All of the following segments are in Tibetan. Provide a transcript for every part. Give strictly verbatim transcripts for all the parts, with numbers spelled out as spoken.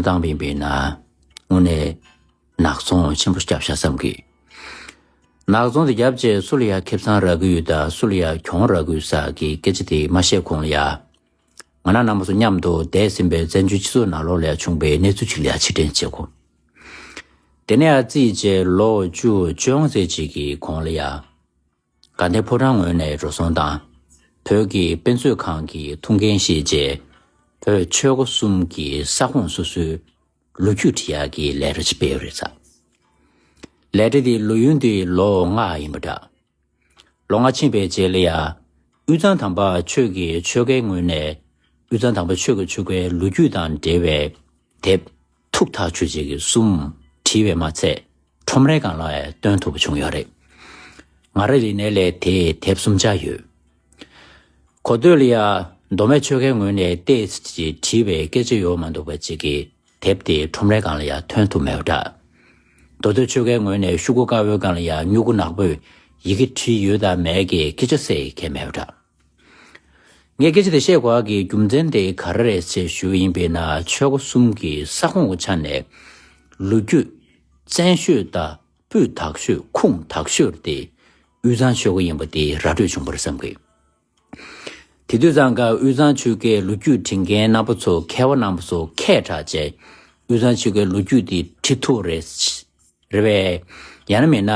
བཏང་བ་ཡིན་པས་ན། དངོས་གནས་ནག་ཚོང་ཆེན་པོ་བརྒྱབ་ཤག་བསམ་གི། ནག་ཚོང་དེ་བརྒྱབ་རྗེས་སུ་ལ་ཡ་ཁེ་བཟང་རག་གི་ཡོད་དང་སུ་ལ་ཡ་གྱོང་རག་གི་ཡོད་ཟེར་གི་སྐད་ཆ་དེ་མ་བཤད་གོང་ལ་ཡ། ང་རང་རྣམ་པ་ཚོ་མཉམ་དུ་འདས་ཟིན་པའི་བཙན་བྱོལ་སྤྱི་ཚོགས་ནང་ལོགས་ལ་ཡ་བྱུང་བའི་གནས་ཚུལ་ཅིག་ལ་ཡ་ཕྱིར་དྲན་བྱེད་དགོས། དེ་ནས་ཡ་རྩིས་བྱས་ལོ་བཅུ་བཅོ་ལྔ་ཙམ་ཅིག་གི་གོང་ལ་ཡ། དགའ་ལྡན་ཕོ་བྲང་ངོས་ནས་འགྲོ་སོང་དང་། བོད་ཀྱི་དཔེ་མཛོད་ཁང་གི་ཐུགས་འགན་བཞེས་རྗེས། བོད་ཆོལ་ཁ་གསུམ་གྱི་ས་ཁོངས་སོ་སོའི་ལོ་རྒྱུས་འབྲི་ཡག་གི་ལས་གྲྭ་ཅིག་སྤེལ་ཡོད་རེད་ས། ལས་གྲྭ་དེའི་ལོ་ཡུན་དེ་ལོ་ལྔ་ཡིན་པ་འདྲ། ལོ་ལྔ་ཕྱིན་པའི་རྗེས་ལ་ཡ། དབུས་གཙང་དམ་པ་ཆོས་ཀྱི་ཆོལ་ཁའི་ངོས་ནས། དབུས་གཙང་དམ་པ་ཆོས་ཀྱི་ཆོལ་ཁའི་ལོ་རྒྱུས་དང་འབྲེལ་བའི་དེབ་ཐུགས་ཐག་ཆོད་ཅིག་གསུམ་བྲིས་པས་མ་ཚད། ཁྲོམ་རའི་སྒང་ལ་ཡང་བཏོན་ཐུབ་པ་བྱུང་ཡོད་རེད། ང་རང་ལ་ཡིན་ནའི་ལས་དེ་དེབ་གསུམ་ཆ་ཡོད། གོ་ཐོས་ལ་ཡ། མདོ་སྨད་ཆོལ་ཁའི་ངོས་ནས་ཏོག་ཙམ་ཅིག་བྲིས་པའི་སྐད་ཆ་ཡོད་མ་འདུག་པ་ཅིག་གི་དེབ་དེ་ཁྲོམ་རའི་སྒང་ལ་ཡ་ཐོན་ཐུབ་མེད་པ་འདྲ། མདོ་སྟོད་ཆོལ་ཁའི་ངོས་ནས་ཤོག་གུ་དཀར་པོའི་སྒང་ལ་ཡ་སྨྱུ་གུ་ནག་པོས་ཡི་གེ་བྲིས་ཡོད་དམ་མེད་ཀྱི་སྐད་ཆ་གསལ་ཡི་གེ་མེད་པ་འདྲ། ངས་སྐད་ཆ་དེ་བཤད་དགོས་ཀྱི་རྒྱུ་མཚན་དེ་ག་རེ་རེད་ཅེས་ཞུ་བ་ཡིན་པས་ན། ཆོལ་ཁ་གསུམ་གྱི་ས་ཁོངས་ཀྱི་ཆ་ནས་ལོ་རྒྱུས་བཙན་ཤོས་དང་སྤུས་དག་ཤོས་ཁུངས་དག་ཤོས་དེ་དབུས་གཙང་ཆོལ་ཁ་ཡིན་པ་དེ་ར་སྤྲོད་བྱུང་བ་རེད་བསམ་གི། དེ་དུས་ཙང་ཀ་དབུས་གཙང་ཆོལ་ཁའི་ལོ་རྒྱུས་འབྲི་མཁན་རྣམ་པ་ཚོ། མཁས་པ་རྣམ་པ་ཚོ་མཁས་དྲགས་བྱས། དབུས་གཙང་ཆོལ་ཁའི་ལོ་རྒྱུས་དེ་བྲི་ཐུབ་རེད། རེད་པས། ཡང་ན་མིན་ན།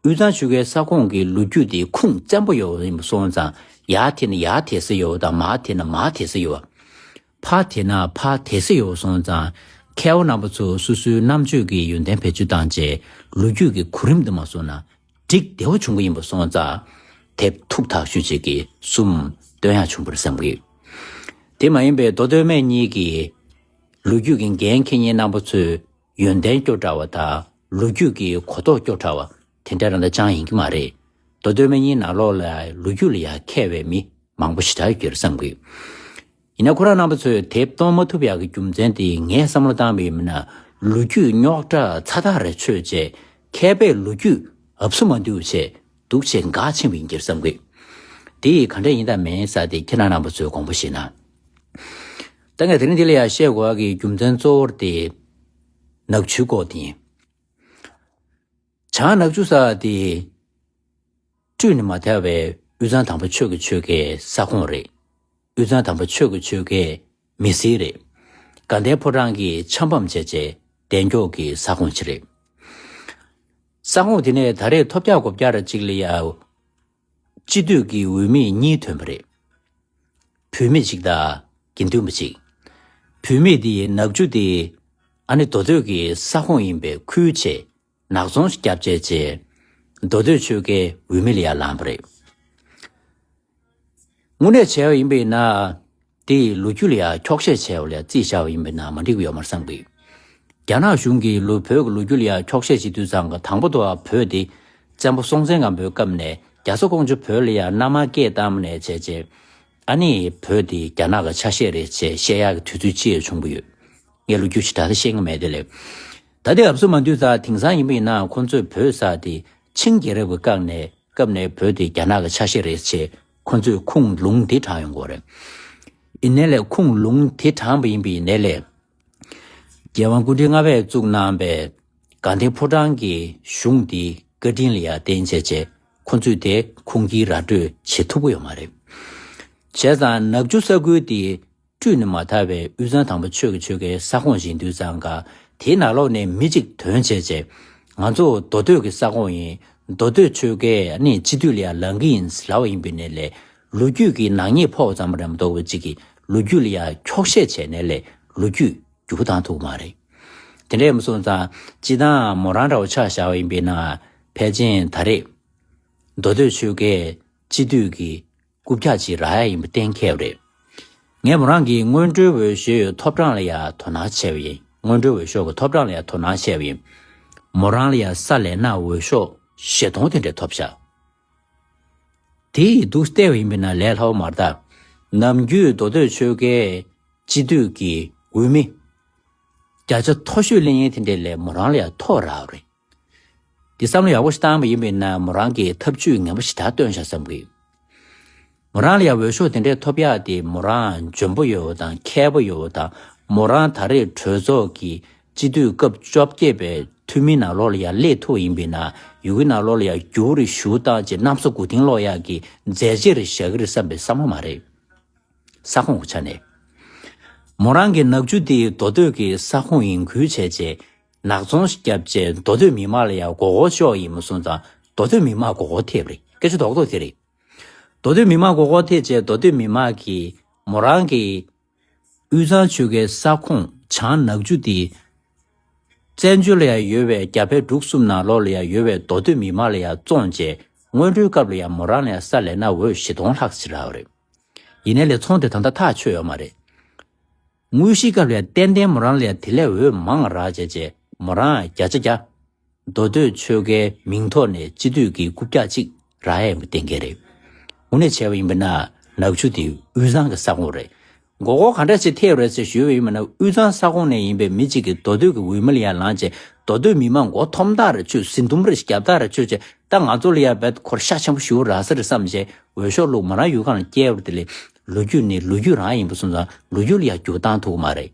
དབུས་གཙང་ཆོལ་ཁའི་ས་ཁོངས་ཀྱི་ལོ་རྒྱུས་དེ་ཁུངས་བཙན་པོ་ཡོད་ཡིན་པ་སོང་ཙང་། ཡར་དེད་ན་ཡར་དེད་ས་ཡོད་དང་། མར་དེད་ན་མར་དེད་ས་ཡོད། ཕར་དེད་ན་ཕར་དེད་ས་ཡོད་སོང་ཙང་། མཁས་པ་རྣམ་པ་ཚོ་སོ་སོའི་རྣམ་དཔྱོད་ཀྱི་ཡོན་ཏན་བེད་སྤྱོད་བཏང་བྱས། ལོ་རྒྱུས་ཀྱི་གོ་རིམ་དེ་མ་སོང་ན། འགྲིག་བདེ་བོ་བྱུང་གི་ཡིན་པ་སོང་ཙང་། དེབ་ཐུགས་ཐག་ཆོད་ཅིག་གི་གསུམ་བཏོན་ཡག་བྱུང་བ་རེད་བསམ་གི། དེ་མ་ཡིན་པའི་མདོ་སྟོད་སྨད་གཉིས་ཀྱི་ལོ་རྒྱུས་ཀྱི་འགན་འཁྱེར་མཁན་རྣམ་པ་ཚོས་ཡོན་ཏན་སྐྱོ་དྲགས་པ་དང་། ལོ་རྒྱུས་ཀྱི་གོ་རྟོགས་སྐྱོ་དྲགས་པ་དེ་འདྲ་རང་ད་ཅང་ཡིན་གྱི་མ་རེད། མདོ་སྟོད་སྨད་གཉིས་ནང་ལོགས་ལ་ལོ་རྒྱུས་ལ་ཡ་མཁས་པའི་མི་མང་པོ་ཞེ་དྲག་ཡོད་ཀྱི་རེད་བསམ་གི། ཡིན་ན་ཁོ་རང་རྣམ་པ་ཚོས་དེབ་གཏོང་མ་ཐུབ་ཡག་གི་རྒྱུ་མཚན་དེ། ངས་བསམ་བློ་བཏང་བ་ཡིན་ན། ལོ་རྒྱུས་རྙོག་དྲ་ཚ་ཐག་རེ་ཆོད་བྱས། མཁས་པས་ལོ་རྒྱུས་ཨབ་སུ་མ་འདུག་བྱས། འདུག་བྱས་འགག་ཕྱིན་པ་ཡིན་གྱི་རེད་བསམ་གི། དེ་ཡིས་ག་འདྲ་ཡིན་དང་མིན་ཟེར་དེ་ཁྱེད་རང་རྣམ་པ་ཚོས་དགོངས་པ་བཞེས་ན། ད་ངས་དེ་རིང་འདི་ལ་ཡ་བཤད་དགོས་ཀྱི་རྒྱུ་མཚན་གཙོ་བོར་དེ་ནག་ཆུའི་སྐོར་དེ་ཡིན། བྱང་ནག་ཆུ་ཟེར་དེ་སྤྲོས་ནས་མ་ཐར་བའི་དབུས་གཙང་དམ་པ་ཆོས་ཀྱི་ཆོལ་ཁའི་ས་ཁོངས་རེད། དབུས་གཙང་དམ་པ་ཆོས་ཀྱི་ཆོལ་ཁའི་མི་སེར་རེད། དགའ་ལྡན་ཕོ་བྲང་གི་ཆབ་འབངས་བྱས་བྱས་གདན་འཁྱོག་གི་ས་ཁོངས་ཅིག་རེད། ས་ཁོངས་དེ་ནས་ད་རེས་ཐོལ་རྒྱག་སྒོ་བརྒྱབ་ར་གཅིག་ལ་ཡ། སྤྱི་འཐུས་ཀྱི་འོས་མི་གཉིས་ཐོན་པ་རེད། བུད་མེད་ཅིག་དང་དགེ་འདུན་པ་ཅིག། བུད་མེད་དེ་ནག་ཆུ་དེ་ཨ་ནི་མདོ་སྟོད་ཀྱི་ས་ཁོངས་ཡིན་པས་ཁུལ་བྱས། ནག་ཚོང་ཞིག་བརྒྱབ་བྱས་བྱས། མདོ་སྟོད་ཆོལ་ཁའི་འོས་མི་ལ་ཡ་ལངས་པ་རེད། དངོས་གནས་བྱས་པ་ཡིན་པས་ན། དེ་ཡི་ལོ་རྒྱུས་ལ་ཡ་འཁྱོག་བཤད་བྱས་པ་ལ་ཡ་རྩིས་བཞག་པ་ཡིན་པས་ན་མ་འགྲིག་པ་ཡོད་མ་རེད་བསམ་གི། རྒྱ་ནག་གཞུང་གིས་ལོ་བོད་ཀྱི་ལོ་རྒྱུས་ལ་ཡ་འཁྱོག་བཤད་བྱེད་དུས་ཙང་ཀ་དང་པོ་དུ་བ་བོད་དེ་བཙན་པོ་སྲོང་བཙན་སྒམ་པོའི་སྐབས་ནས་རྒྱ་བཟའ་ཀོང་ཇོ་བོད་ལ་ཡ་མནའ་མ་སྐད་བཏང་བ་ནས་བྱས་བྱས། ཨ་ནི་བོད་དེ་རྒྱ་ནག་གི་ཆ་ཤས་རེད་ཅེས་བཤད་ཡག་གི་དུས་ཚོད་ཅིག་བྱུང་བ་ཡོད། ངས་ལོ་རྒྱུས་ཞེ་དྲག་ཤེས་ཀྱི་མེད་དེ་ལས། ད་ལྟའི་ཨབ་སུ་མ་འདུས་ཙང་དེང་སང་ཡིན་པ་ཡིན་ན་ཁོང་ཚོས་བོད་ས་དེ་ཆིང་རྒྱལ་རབས་ཀྱི་སྐབས་ནས་སྐབས་ནས་བོད་དེ་རྒྱ་ནག་གི་ཆ་ཤས་རེད་ཅེས་ཁོང་ཚོས་ཁུངས་ལུང་དེ་དྲངས་ཡོང་གི་ཡོད་རེད། ཡིན་ནའི་ལས་ཁུངས་ལུང་དེ་དྲངས་པ་ཡིན་པ་ཡིན་ནའི་ལས། རྒྱལ་དབང་སྐུ་ཕྲེང་ལྔ་པས་བཙུགས་གནང་བའི་དགའ་ལྡན་ཕོ་བྲང་གི་གཞུང་དེའི་བཀའ་དྲིན་ལ་ཡང་བརྟེན་བྱས་བྱས་ཁོང་ཚོས་དེ་ཁུངས་སྐྱེལ་ར་སྤྲོད་བྱེད་ཐུབ་ཀྱི་ཡོད་མ་རེད། བྱས་ཙང་ནག་ཆུ་ས་ཁུལ་དེ་སྤྲོས་ནས་མ་ཐར་བའི་དབུས་གཙང་དམ་པ་ཆོས་ཀྱི་ཆོལ་ཁའི་ས་ཁོངས་ཡིན་དུས་ཙང་ཀ་དེའི་ནང་ལོགས་ནས་མི་གཅིག་ཐོན་བྱས་བྱས། ང་ཚོ་མདོ་སྟོད་ཀྱི་ས་ཁོངས་ཡིན། མདོ་སྟོད་ཆོལ་ཁའི་ནི་སྤྱི་འཐུས་ལ་ཡང་ལངས་ཀྱི་ཡིན་ལབ་པ་ཡིན་པའི་ནས་ལས། ལོ་རྒྱུས་ཀྱི་ནག་ཉེས་ཕོག་ཙམ་རེད་མ་གཏོགས་པ་གཅིག་གིས་ལོ་རྒྱུས་ལ་ཡང་འཁྱོག་བཤད་བྱས་ནས་ལས་ལོ་རྒྱུས་འགྱུར་བ་བཏང་ཐུབ་ཀྱི་མ་རེད། དེ་འདྲ་ཡིན་སོང་ཙང་སྤྱི་བཏང་མོ་རང་འདྲ་བོ་ཆ་བཞག་པ་ཡིན་པས་ན་ཕལ་ཆེར་ད་རེས་མདོ་སྟོད་ཆོལ་ཁའི་སྤྱི་འཐུས་ཀྱི་རྐུབ་བཀྱག་ཅིག་རག་ཡ་ཡིན་པ་གཏན་འཁེལ་བ་རེད། ངས་མོ་རང་གི་སྔོན་འགྲོའི་འོས་ཤོག་ཐོབ་གྲངས་ལ་ཡང་དོ་སྣང་བྱས་པ་ཡིན། སྔོན་འགྲོའི་འོས་ཤོག་གི་ཐོབ་གྲངས་ལ་ཡང་དོ་སྣང་བྱས་པ་ཡིན། མོ་རང་ལ་ཡང་ས་ལས་ན་འོས་ཤོག་བཞི་སྟོང་དེ་འདྲ་ཐོབ་ཤག། དེ་ཡི་འདུག་བལྟས་པ་ཡིན་པས་ན་ལས་སླ་བོ་མ་རེད་ད། ནམ་རྒྱུན་མདོ་སྟོད་ཆོལ་ཁའི་སྤྱི་འཐུས་ཀྱི་འོས་མི་བརྒྱ་ཆ་མཐོ་ཤོས་ལེན་མཁན་དེ་འདྲ་ལས་མོ་རང་ལ་ཡང་མཐོ་རག་རེད། འདི་བསམ་བློ་ཡག་པོ་ཞིག་བཏང་བ་ཡིན་པས་ན་མོ་རང་གིས་ཐབས་ཇུས་ངན་པ་ཞིག་ད་བཏོན་ཤག་བསམ་གི། མོ་རང་ལ་ཡང་འོས་ཤོག་དེ་འདྲས་ཐོབ་ཡག་དེ་མོ་རང་འཇོན་པོ་ཡོད་པ་དང་མཁས་པོ་ཡོད་པ་དང་ མོ་རང་ད་རེས་གྲོས་ཚོགས་ཀྱི་སྤྱི་འཐུས་སྐབས་བཅོ་བརྒྱད་པའི་འཐུས་མི་ནང་ལོགས་ལ་ཡང་སླེབས་ཐུབ་ཡིན་པས་ན། ཡུ་གུའི་ནང་ལོགས་ལ་ཡང་རྒྱུགས་རེ་ཞུ་སྟངས་བཅས་གནམ་ས་མགོ་རྟིང་སློག་ཡག་གི་མཛད་རྗེས་རེ་བཞག་གི་རེད་བསམ་པའི་བསམ་བློ་མ་རེད། ས་ཁོངས་ཀྱི་ཆ་ནས། མོ་རང་གི་ནག་ཆུ་དེ་མདོ་སྟོད་ཀྱི་ས་ཁོངས་ཡིན་ཁུལ་བྱས་རྗེས། ནག་ཚོང་ཞིག་བརྒྱབ་རྗེས་མདོ་སྟོད་མི་མང་ལ་ཡང་མགོ་སྐོར་ཤོག་ཡིན་མ་སོང་ཙང་། མདོ་སྟོད་མི་མང་མགོ་སྐོར་ཐེབས་རེད། སྐད་ཆ་རྡོག་རྡོག་དེ་རེད། མདོ་སྟོད་མི་མང་མགོ་སྐོར་ཐེབས་རྗེས་མདོ་སྟོད་མི་མང་གིས་མོ་རང་གི་དབུས་གཙང་ཆོལ་ཁའི་ས་ཁོངས་བྱང་ནག་ཆུ་དེ། བཙན་བྱོལ་ལ་ཡང་ཡོད་པའི་རྒྱ་བལ་འབྲུག་གསུམ་ནང་ལོགས་ལ་ཡང་ཡོད་པའི་མདོ་སྟོད་མི་མང་ལ་ཡང་བཙོངས་རྗེས། སྔོན་འགྲོའི་སྐབས་ལ་ཡང་མོ་རང་ལ་ཡང་ས་ལེན་ན་འོས་བཞི་སྟོང་ལྷག་ཅིག་རག་པ་རེད། ཡིན་ནའི་ལས་ཚོང་དེ་ད་ལྟ་ཐག་ཆོད་ཡོད་མ་རེད། དངོས་གཞིའི་སྐབས་ལ་ཡང་ཏན་ཏན་མོ་རང་ལ་ཡང་དེ་ལས་འོས་མང་རག་བྱས་རྗེས་མོ་རང་བརྒྱ་ཆ་བརྒྱ། མདོ་སྟོད་ཆོལ་ཁའི་མིང་ཐོག་ནས་སྤྱི་འཐུས་ཀྱི་རྐུབ་བཀྱག་ཅིག་རག་ཡ་ཡིན་པ་གཏན་འཁེལ་རེད། དངོས་གནས་བྱས་པ་ཡིན་པ་ན་ནག་ཆུ་དེ་དབུས་གཙང་གི་ས་ཁོངས་རེད། མགོ་སྐོར་ག་འདྲ་ཞིག་ཐེབས་རེད་ཟེར་ཞུས་པ་ཡིན་པ་ན། དབུས་གཙང་ས་ཁོངས་ནས་ཡིན་པའི་མི་གཅིག་གིས་མདོ་སྟོད་ཀྱི་འོས་མི་ལ་ཡར་ལངས་བྱས་མདོ་སྟོད་མི་མང་མགོ་འཐོམ་ཐག་རེ་ཆོད། ཟིང་འདུམ་རེ་རྒྱབ་ཐག་རེ་ཆོད་བྱས། ད་ང་ཚོ་ལ་ཡར་བད་ཁོར་ཤ་ཆེན་པོ་ཞིག་རག་ས་རེད་བསམ་བྱས་འོས་ཤོག་བླུགས། མོ་རང་ཡུལ་ཁམས་ལ་བསྐྱལ་བ་དེ་ལས་ལོ་རྒྱུས་ནི་ལོ་རྒྱུས་རང་ཡིན་པ་སོང་ཙང་ལོ་རྒྱུས་ལ་ཡར་རྒྱུག་བཏང་ཐུབ་ཀྱི་མ་རེད།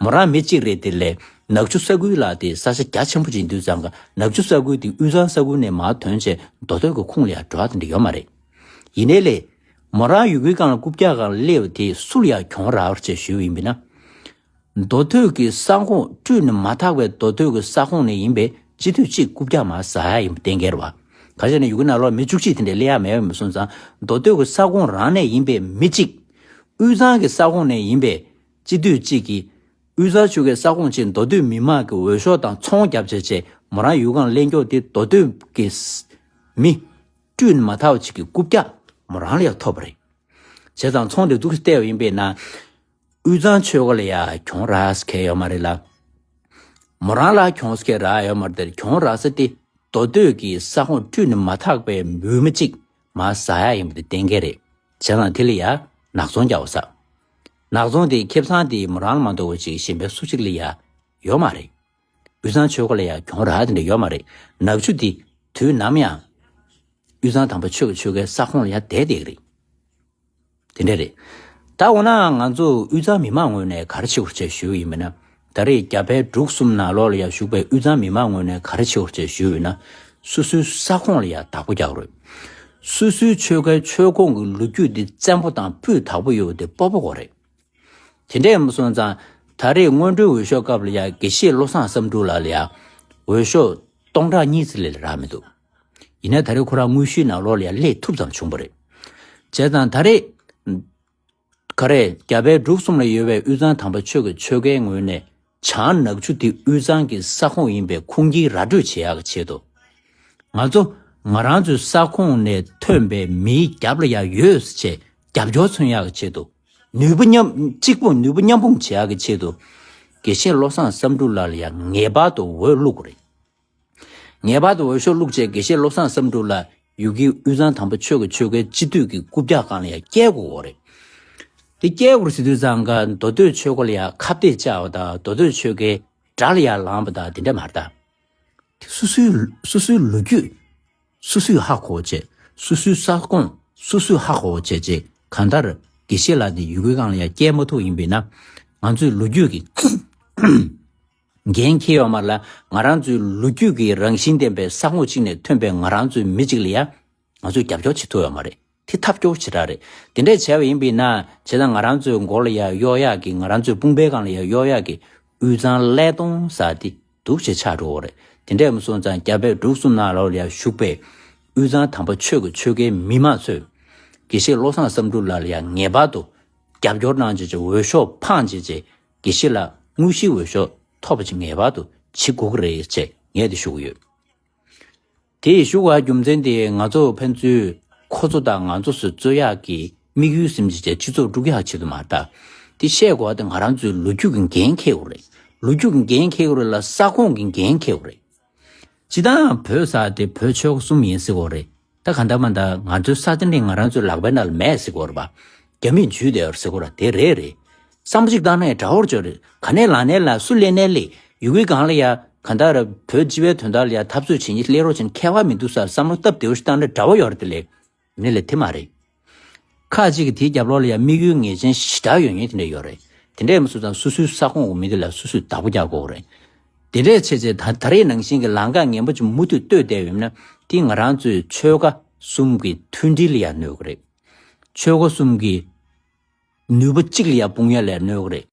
མོ་རང་མི་གཅིག་རེད། དེ་ལས་ནག་ཆུ་ས་ཁུལ་ལ་དེ་ས་ཆ་རྒྱ་ཆེན་པོ་ཅིག་འདུག་ཙང་ཀ། ནག་ཆུ་ས་ཁུལ་དེ་དབུས་གཙང་ས་ཁུལ་ནས་མར་ཐོན་བྱས་མདོ་སྟོད་ཀྱི་ཁོངས་ལ་ཡང་འགྲོ་བ་དེ་འདྲ་ཡོད་མ་རེད། ཡིན་ནའི་ལས། མོ་རང་ཡུལ་སྐོར་སྒང་ལ་རྐུབ་བཀྱག་སྒང་ལ་སླེབས་པ་དེ་སུ་ལ་ཡང་གྱོང་རག་པ་རེད་ཅེས་ཞུས་པ་ཡིན་པས་ན། མདོ་སྟོད་ཀྱི་ས་ཁོངས་བཀྲུས་ནས་མ་ཐག་པའི་མདོ་སྟོད་ཀྱི་ས་ཁོངས་ནས་ཡིན་པའི་སྤྱི་འཐུས་གཅིག་རྐུབ་བཀྱག་མར་ཟ་ཡ་ཡིན་པ་གཏན་འཁེལ་རེད་བ། ག་རེ་ཟེར་ན་ཡུལ་སྐོར་ནང་ལོགས་མི་བཅུ་གཅིག་དེ་འདྲ་སླེབས་ཡ་མེད་པ་མ་སོང་ཙང་མདོ་སྟོད་ཀྱི་ས་ཁོངས་རང་ནས་ཡིན་པའི་མི་གཅིག་དབུས་གཙང་གི་ས་ཁོངས་ནས་ཡིན་པའི་སྤྱི་འཐུས་གཅིག་གིས་དབུས་གཙང་ཆོལ་ཁའི་ས་ཁོངས་ཆེད་མདོ་སྟོད་མི་མང་གི་འོས་ཤོག་དང་ཚོང་བརྒྱབ་བྱས་བྱས་མོ་རང་ཡུལ་སྐོར་ལ་སླེབས་མགྱོགས་དེ་མདོ་སྟོད་ཀྱི་མི་བཀྲུས་ནས་མ་ཐག་པ་ཅིག་གི་རྐུབ་བཀྱག་མོ་རང་ལ་ཡང་ཐོབ་པ་རེད། བྱས་ཙང་ཚོང་དེ་འདུག་སེ་བལྟས་པ་ཡིན་པས་ན། དབུས་གཙང་ཆོལ་ཁ་ལ་ཡང་གྱོང་རག་ས་གང་ཡང་ཡོད་མ་རེད་ལ། མོ་རང་ལ་གྱོང་ས་གང་ཡང་རག་ཡོད་མ་རེད། དེར་གྱོང་རག་ས་དེ་མདོ་སྟོད་ཀྱི་ས་ཁོངས་བཀྲུས་ནས་མ་ཐག་པའི་འོས་མི་གཅིག་མར་ཟ་ཡ་ཡིན་པ་དེ་གཏན་འཁེལ་རེད། བྱས་ཙང་དེ་ལ་ཡང་ནག་ཚོང་རྒྱག་པ་ཟ། ནག་ཚོང་དེ་ཁེ་བཟང་དེ་མོ་རང་ལ་མ་གཏོགས་པ་ཅིག་གཞན་པའི་སུ་གཅིག་ལ་ཡང་ཡོད་མ་རེད། དབུས་གཙང་ཆོལ་ཁ་ལ་ཡང་གྱོང་རག་དེ་འདྲ་ཡོད་མ་རེད། ནག་ཆུ་དེ་དུས་ནམ་ཡང་དབུས་གཙང་དམ་པ་ཆོས་ཀྱི་ཆོལ་ཁའི་ས་ཁོངས་ལ་ཡང་བསྡད་བསྡད་ཀྱི་རེད། དེ་འདྲ་རེད། ད་འོ་ན་ང་ཚོ་དབུས་གཙང་མི་མང་ངོས་ནས་ག་རེ་བྱེད་དགོས་རེད་ཅེས་ཞུས་པ་ཡིན་པས་ན། ད་རེས་རྒྱ་བལ་འབྲུག་གསུམ་ནང་ལོགས་ལ་ཡང་བཞུགས་པའི་དབུས་གཙང་མི་མང་ངོས་ནས་ག་རེ་བྱེད་དགོས་རེད་ཅེས་ཞུས་པ་ཡིན་ན། སོ་སོའི་ས་ཁོངས་ལ་ཡང་བདག་པོ་རྒྱག་དགོས་རེད། སོ་སོའི་ཆོལ་ཁའི་ཆོལ་ཁོངས་ཀྱི་ལོ་རྒྱུས་འདི་བཙན་པོ་དང་སྤུས་དག་པོ་ཡོད་པ་དེ་སྤོབས་པ་དགོས་རེད། དེ་འདྲ་ཡིན་པ་སོང་ཙང་ད་རེས་སྔོན་འགྲོའི་འོས་ཤོག་སྐབས་ལ་ཡང་དགེ་བཤེས་བློ་བཟང་བསམ་འགྲུབ་ལགས་ལ་ཡང་འོས་ཤོག་སྟོང་ཕྲག་གཉིས་ཙམ་ལས་རག་མི་འདུག་ཡིན་ནའི་ད་རེས་ཁོ་རང་དངོས་གཞིའི་ནང་ལོགས་ལ་ཡང་སླེབས་ཐུབ་ཙམ་བྱུང་བ་རེད། བྱས་ཙང་ད་རེས། ག་རེ། རྒྱ་བལ་འབྲུག་གསུམ་ལ་ཡོད་པའི་དབུས་གཙང་དམ་པ་ཆོས་ཀྱི་ཆོལ་ཁའི་ངོས་ནས་བྱང་ནག་ཆུ་དེ་དབུས་གཙང་གི་ས་ཁོངས་ཡིན་པའི་ཁུངས་སྐྱེལ་ར་སྤྲོད་བྱེད་ཡག་གི་ཆེད་དུ། ང་ཚོ་ང་རང་ཚོའི་ས་ཁོངས་ནས་ཐོན་པའི་མིའི་རྒྱབ་ལ་ཡང་ཡོད་ཟེར་བྱས་རྒྱབ་སྐྱོར་མཚོན་ཡག་གི་ཆེད་དུ། ནུས་པ་མཉམ་གཅིག་པུ་ནུས་པ་མཉམ་སྤུངས་བྱེད་ཡག་གི་ཆེད་དུ། དགེ་བཤེས་བློ་བཟང་བསམ་འགྲུབ་ལགས་ལ་ཡང་ངེས་པར་དུ་འོས་བླུག་དགོས་རེད། ངེས་པར་དུ་འོས་ཤོག་བླུགས་བྱས་དགེ་བཤེས་བློ་བཟང་བསམ་འགྲུབ་ལགས་ཡུལ་གྱི་དབུས་གཙང་དམ་པ་ཆོས་ཀྱི་ཆོལ་ཁའི་སྤྱི་འཐུས་ཀྱི་རྐུབ་བཀྱག་སྒང་ལ་ཡང་བསྐྱལ་དགོས་ཀྱི་རེད། དེ་བསྐྱལ་དགོས་ཟེར་དུས་ཙང་ཀ་མདོ་སྟོད་ཆོལ་ཁ་ལ་ཡང་ཁ་གཏད་བཅག་པ་དང་མདོ་སྟོད་ཆོལ་ཁའི་དགྲ་ལ་ཡང་ལངས་པ་དང་དེ་འདྲ་མ་རེད་ད། དེ་སོ་སོའི་སོ་སོའི་ལོ་རྒྱུས་སོ་སོས་ཧ་གོ་བྱས། སོ་སོའི་ས་ཁོངས་སོ་སོས་ཧ་གོ་བྱས་བྱས་གང་ལྟར་དགེ་བཤེས་ལགས་དེ་ཡུལ་སྐོར་སྒང་ལ་ཡང་བསྐྱལ་མ་ཐུབ་ཡིན་པས་ན། ང་ཚོའི་ལོ་རྒྱུས་ཀྱི་འགན་འཁྱེར་ཡོད་མ་རེད་ལ། ང་རང་ཚོའི་ལོ་རྒྱུས་ཀྱི་རང་བཞིན་ལྡན་པའི་ས་ཁོངས་གཅིག་ནས་ཐོན་པའི་ང་རང་ཚོའི་མི་གཅིག་ལ་ཡང་ང་ཚོས་རྒྱབ་སྐྱོར་བྱེད་ཐུབ་ཡོད་མ་རེད། དེ་ཐབས་སྐྱོ་པོ་ཞེ་དྲག་རེད། དེ་འདྲས་བྱས་པ་ཡིན་པས་ན་བྱས་ཙང་ང་རང་ཚོའི་མགོ་ལ་ཡང་གཡོག་ཡག་གི། ང་རང་ཚོའི་དཔུང་པའི་སྒང་ལ་ཡང་གཡོག་ཡག་གི་དབུས་གཙང་ཀླད་སྟོང་ཟེར་དེ་འདུག་སེ་ཆགས་འགྲོ་གི་རེད། དེ་འདྲས་མ་སོང་ཙང་རྒྱ་བལ་འབྲུག་གསུམ་ནང་ལོགས་ལ་ཡང་བཞུགས་པའི་དབུས་གཙང་དམ་པ་ཆོས་ཀྱི་ཆོལ་ཁའི་མི་མང་ཚོས་དགེ་བཤེས་བློ་བཟང་བསམ་འགྲུབ་ལགས་ལ་ཡང་ངེས་པར་དུ་རྒྱབ་སྐྱོར་གནང་བྱས་བྱས། འོས་ཤོག་འཕངས་བྱས་བྱས། དགེ་བཤེས་ལགས་དངོས་གཞིའི་འོས་ཤོག་ཐོབ་པ་ཅིག་ངེས་པར་དུ་བྱེད་དགོས་ཀྱི་རེད་ཅེས་ངས་དེ་ཞུ་གི་ཡོད། དེ་ཞུ་བའི་རྒྱུ་མཚན་དེ་ང་ཚོ་ཕན་ཚུན་ཁོ་ཚོ་དང་ང་ཚོ་སུ་རྩོད་ཡག་གི་དམིགས་ཡུལ་ཟིན་བྱས་བྱས་སྤྱི་ཚོགས་དཀྲུག་ཡག་ཆེད་དུ་མ་རེད་ད། དེ་བཤད་དགོས་པ་དེ་ང་རང་ཚོའི་ལོ་རྒྱུས་ཀྱི་འགན་འཁྱེར་དགོས་རེད། ལོ་རྒྱུས་ཀྱི་འགན་འཁྱེར་དགོས་རེད་ལ་ས་ཁོངས་ཀྱི་འགན་འཁྱེར་དགོས་རེད། སྤྱིར་བཏང་བོད་ཟེར་དེ་བོད་ཆོལ་ཁ་གསུམ་ཡིན་ཟེར་གྱི་ཡོད་རེད། ད་གང་ལྟར་མ་ལྟར་ང་ཚོའི་ས་དེ་འདྲ་ང་རང་ཚོའི་ལག་པའི་ནང་ལ་མེད་ཟེར་གྱི་ཡོད་རེད་པ། རྒྱ་མིས་འཇུས་བསྡད་ཡོད་རེད་ཟེར་གྱི་ཡོད་རེད། དེ་རེད་རེད། བསམ་བློ་གཅིག་བཏང་ན་ཡང་འདྲ་བོ་ཅིག་རེད། ག་ནས་ལངས་ནའི་ལངས། སུ་སླེབས་ནའི་སླེབས། ཡུལ་གྱི་སྒང་ལ་ཡ་གང་ལྟར་བོད་སྤྱི་པའི་དོན་དག་ལ་ཡ་འཐབ་རྩོད་བྱེད་མཁན་སླེབས་རོགས་བྱས་ན་ཁྱད་པར་མི་འདུག་ཟེར་བསམ་བློ་སྟབས་བདེ་བོ་ཞིག་བཏང་ན་འདྲ་བོ་ཡོད་རེད། དེ་ལས་ནི་ལས་དེ་མ་རེད། ཁག་ཅིག་གིས་དེའི་རྒྱབ་ལོགས་ལ་ཡང་དམིགས་ཡུལ་ངེས་ཅན་ཞེ་དྲག་ཡོད་མཁན་དེ་འདྲ་ཡོད་རེད། དེ་འདྲས་མ་སུ་ཙང་སོ་སོའི་ས་ཁོངས་ཀྱི་མི་དེ་ལ་སོ་སོས་བདག་པོ་རྒྱག་དགོས་རེད། དེ་འདྲས་བྱས་ཚེ་ད་ད་རེས་ནང་བཞིན་གྱི་ལམ་ཁ་ངན་པ་ཅིག་མུ་མཐུད་གཏོད་བསྡད་ཡོད་ན་དེ་ང་རང་ཚོའི་ཆོལ་ཁ་གསུམ་གྱི་མཐུན་སྒྲིལ་ལ་ཡང་གནོད་ཀྱི་རེད། ཆོལ་ཁ་གསུམ་གྱི་ནུས་པ་གཅིག་ལ་ཡང་དཔུང་ཡ་ལ་ཡང་གནོད་ཀྱི་རེད།